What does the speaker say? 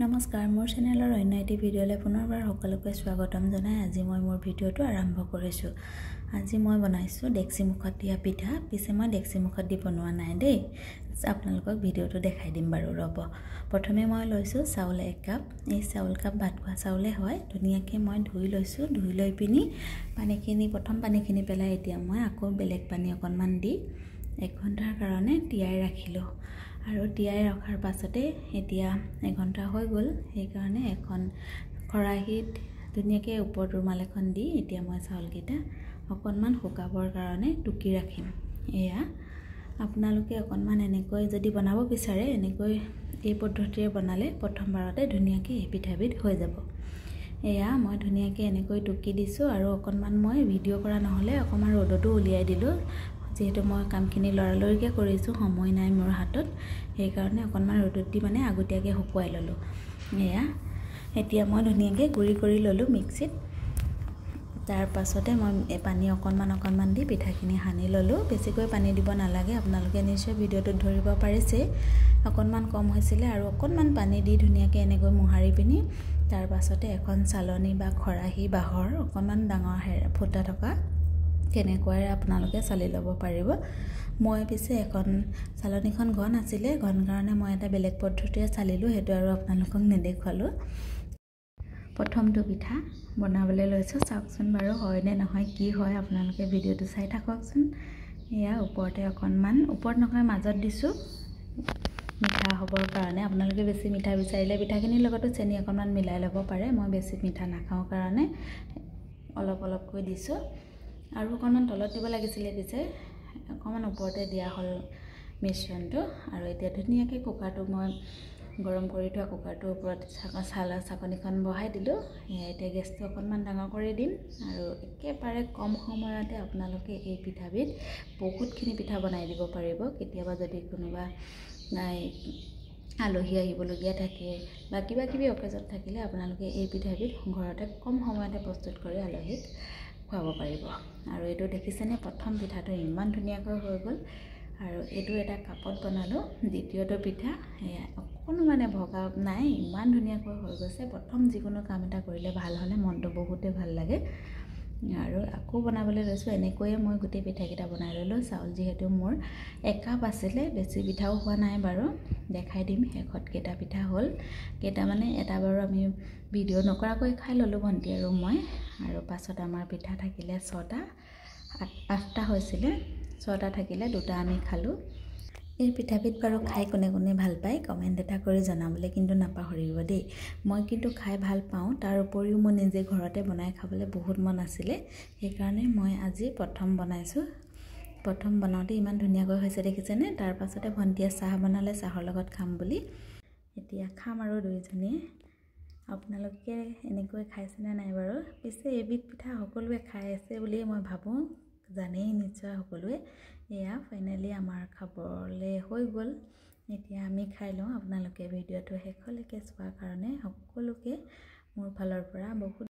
নমস্কাৰ, মোৰ চেনেলৰ অন্য এটি ভিডিঅ'লৈ পুনৰবাৰ সকলোকে স্বাগতম জনাই আজি মই মোৰ ভিডিঅ'টো আৰম্ভ কৰিছোঁ। আজি মই বনাইছোঁ ডেক্সি মুখত দিয়া পিঠা। পিছে মই ডেক্সি মুখত দি বনোৱা নাই দেই, আপোনালোকক ভিডিঅ'টো দেখাই দিম বাৰু, ৰ'ব। প্ৰথমে মই লৈছোঁ চাউল 1 কাপ। এই চাউল কাপ ভাত খোৱা চাউলে হয়। ধুনীয়াকৈ মই ধুই লৈছোঁ। ধুই লৈ পিনি পানীখিনি, প্ৰথম পানীখিনি পেলাই এতিয়া মই আকৌ বেলেগ পানী অকণমান দি 1 ঘণ্টাৰ কাৰণে তিয়াই ৰাখিলোঁ। আৰু তিয়াই ৰখাৰ পাছতে এতিয়া 1 ঘণ্টা হৈ গ'ল, সেইকাৰণে এখন খৰাহীত ধুনীয়াকৈ ওপৰত ৰুমাল এখন দি এতিয়া মই চাউলকেইটা অকণমান শুকাবৰ কাৰণে টুকি ৰাখিম। এয়া আপোনালোকে অকণমান এনেকৈ যদি বনাব বিচাৰে, এনেকৈ এই পদ্ধতিৰে বনালে প্ৰথমবাৰতে ধুনীয়াকৈ এই পিঠাবিধ হৈ যাব। এয়া মই ধুনীয়াকৈ এনেকৈ টুকি দিছোঁ। আৰু অকণমান মই ভিডিঅ' কৰা নহ'লে অকণমান ৰ'দতো উলিয়াই দিলোঁ, যিহেতু মই কামখিনি লৰালৰিকৈ কৰিছোঁ, সময় নাই মোৰ হাতত, সেইকাৰণে অকণমান ৰ'দত দি মানে আগতীয়াকৈ শুকুৱাই ল'লোঁ। এয়া এতিয়া মই ধুনীয়াকৈ গুড়ি কৰি ল'লোঁ মিক্সিত। তাৰ পাছতে মই পানী অকণমান অকণমান দি পিঠাখিনি সানি ল'লোঁ। বেছিকৈ পানী দিব নালাগে, আপোনালোকে নিশ্চয় ভিডিঅ'টোত ধৰিব পাৰিছে। অকণমান কম হৈছিলে আৰু অকণমান পানী দি ধুনীয়াকৈ এনেকৈ মোহাৰি পিনি তাৰ পাছতে এখন চালনী বা খৰাহী বাঁহৰ অকণমান ডাঙৰ ফুটা থকা তেনেকুৱাই আপোনালোকে চালি ল'ব পাৰিব। মই পিছে এখন চালনীখন ঘন আছিলে, ঘন কাৰণে মই এটা বেলেগ পদ্ধতিৰে চালিলোঁ, সেইটো আৰু আপোনালোকক নেদেখুৱালোঁ। প্ৰথমটো পিঠা বনাবলৈ লৈছোঁ, চাওকচোন বাৰু হয়নে নহয়, কি হয় আপোনালোকে ভিডিঅ'টো চাই থাককচোন। এয়া ওপৰতে অকণমান, ওপৰত নহয় মাজত দিছোঁ মিঠা হ'বৰ কাৰণে। আপোনালোকে বেছি মিঠা বিচাৰিলে পিঠাখিনিৰ লগতো চেনি অকণমান মিলাই ল'ব পাৰে। মই বেছি মিঠা নাখাওঁ কাৰণে অলপ অলপকৈ দিছোঁ। আৰু অকণমান তলত দিব লাগিছিলে, পিছে অকণমান ওপৰতে দিয়া হ'ল মিশ্ৰণটো। আৰু এতিয়া ধুনীয়াকৈ কুকাৰটো মই গৰম কৰি থোৱা কুকাৰটোৰ ওপৰত চাকনিখন বহাই দিলোঁ। এতিয়া গেছটো অকণমান ডাঙৰ কৰি দিম। আৰু একেবাৰে কম সময়তে আপোনালোকে এই পিঠাবিধ বহুতখিনি পিঠা বনাই দিব পাৰিব। কেতিয়াবা যদি কোনোবা আলহী আহিবলগীয়া থাকে বা কিবা কিবি অকেজন থাকিলে আপোনালোকে এই পিঠাবিধ ঘৰতে কম সময়তে প্ৰস্তুত কৰি আলহীক খুৱাব পাৰিব। আৰু এইটো দেখিছেনে, প্ৰথম পিঠাটো ইমান ধুনীয়াকৈ হৈ গ'ল। আৰু এইটো এটা কাপত বনালোঁ দ্বিতীয়টো পিঠা। সেয়া অকণো মানে ভগা নাই, ইমান ধুনীয়াকৈ হৈ গৈছে। প্ৰথম যিকোনো কাম এটা কৰিলে ভাল হ'লে মনটো বহুতেই ভাল লাগে। আৰু আকৌ বনাবলৈ লৈছোঁ। এনেকৈয়ে মই গোটেই পিঠাকেইটা বনাই ল'লোঁ। চাউল যিহেতু মোৰ 1 কাপ আছিলে, বেছি পিঠাও হোৱা নাই বাৰু, দেখাই দিম শেষত কেইটা পিঠা হ'ল। কেইটা মানে এটা বাৰু আমি ভিডিঅ' নকৰাকৈ খাই ল'লোঁ ভণ্টি আৰু মই। আৰু পাছত আমাৰ পিঠা থাকিলে 6টা, 8টা হৈছিলে, 6টা থাকিলে, 2টা আমি খালোঁ। এই পিঠাবিধ বাৰু খাই কোনে কোনে ভাল পায় কমেণ্ট এটা কৰি জনাবলৈ কিন্তু নাপাহৰিব দেই। মই কিন্তু খাই ভাল পাওঁ, তাৰ উপৰিও মই নিজে ঘৰতে বনাই খাবলৈ বহুত মন আছিলে, সেইকাৰণে মই আজি প্ৰথম বনাইছোঁ। প্ৰথম বনাওঁতে ইমান ধুনীয়াকৈ হৈছে দেখিছেনে। তাৰ পাছতে ভণ্টিয়ে চাহ বনালে, চাহৰ লগত খাম বুলি। এতিয়া খাম আৰু দুইজনীয়ে। আপোনালোকে এনেকৈ খাইছেনে নাই বাৰু? পিছে এইবিধ পিঠা সকলোৱে খাই আছে বুলিয়ে মই ভাবোঁ, জানেই নিশ্চয় সকলোৱে। এয়া ফাইনেলি আমাৰ খাবলৈ হৈ গ'ল। এতিয়া আমি খাই লওঁ। আপোনালোকে ভিডিঅ'টো শেষলৈকে চোৱাৰ কাৰণে সকলোকে মোৰ ফালৰ পৰা বহুত